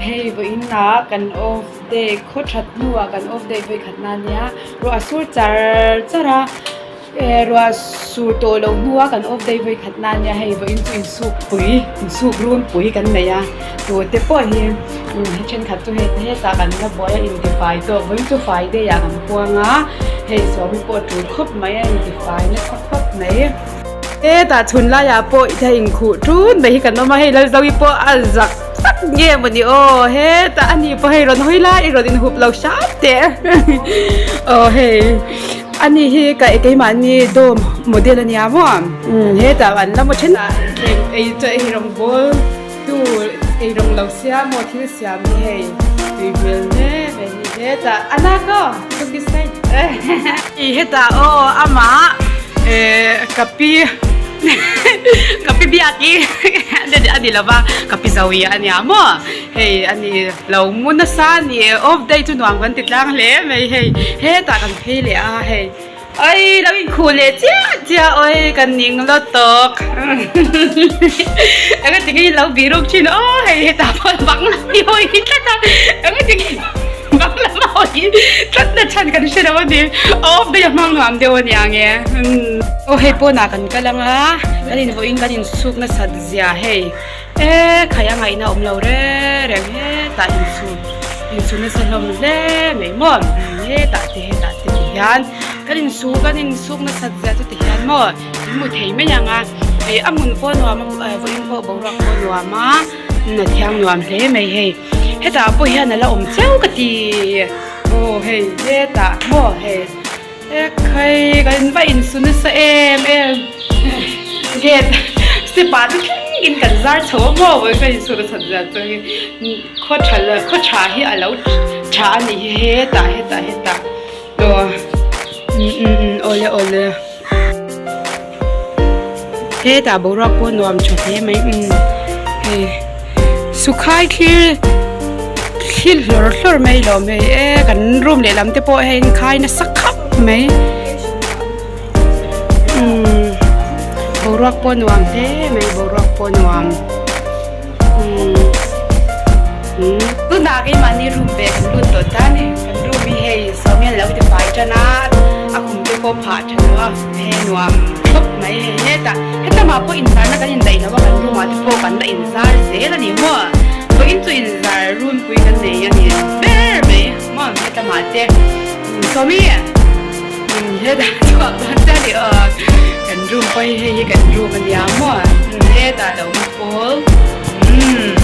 Hei vawiin ah kan off day khaw that hnuah kan off day vawi khat na nia ruah a sur char char a eh ruah sur tawh loh hnua kan off day vawi khat na nia hei vawiin chu insuk pui insuk run pui kan nei a tute pawh hi thenkhat chu hei hetah kan la buai a intifai tawk vawiin chu fai day ah kan puang a hei sawmi pawh a tul khawp mai a intifai nasa khawp mai. Hetah chhun laiah pawh i thei inkhuh tun mai hi kan awm a hei Lalzovi pawh a zak tak nge mawni aw hetah ani pawh hei rawn hawi lai i rawn inhup lo hram teh aw hei ani hi ka keimahni dawm model ania maw hetah an la maw then ah thleng ei chu ei rawngbawl tu ei rawng lo sia maw thil siam hi hei tui hmel hle mai hi hetah a lak aw look this side hetah aw amah eh ka pi ka pi biak i a ni lova ka pi zo i a nia maw hei a ni lo mu nasa a ni off day chu nuam kan ti tlang hle mai hei hetah kan phei leh a hei Oi lo inkhuh leh chiah chiah oi kan ning lo tawk eng ati nge lo bih ruk thin aw hei hetah pawh bang lam hi hawi tlat a eng ati nge bang lam a hawi tlat na chhan kan hre lo a ni off day a hmang nuam deuh a nia nge aw hei pawnah kan kal ang a kan invawiin kan insuk nasat zia hei e khai a ngaihna awm lo reng reng hetah insuk insuk nasa hlawm hle mai maw hetah te hetah te ti hian kan insu kan insuk nasat zia chu ti hian maw in hmu thei mai ang a hei a hmun pawh a nuam a vawiin pawh boruak pawh a nuam a a thiang nuam hle mai hei hetah pawh hian a la awm cheu ka ti aw hei hetah maw hei. Ekhai kan va insu nasa em em gate step ah te thleng in kan zar chho a maw vawi ka insu nasat zia chu hei khaw tha la khaw tha hi a lo tha a nih hi hetah hetah hetah aw umm umm awle awle hetah boruak pawh nuam tha hle mai umm hei. Sukhai thlir thlir hlawr hlawr mai lo mai e kan room lehlam te pawh hei in khai nasa khap mai umm boruak pawh nuam hle mai boruak pawh nuam umm umm tunah keimahni room ve kan lut tawh ta a ni kan room hi hei sawmi an lo ti fai tan a a khum te pawh phah tha lo a he nuam khawp mai hei hetah hetlama pawh inzarna kan indaih lo a kan room ah te pawh kan la inzar zel a ni maw vawiin chu inzar runpui kan nei a ni ber mai maw hetlama te sawmi hetah chhuak dawn chiah a ni aw kan room pawh hi hei hi kan room a nia maw hetah lo pawl umm.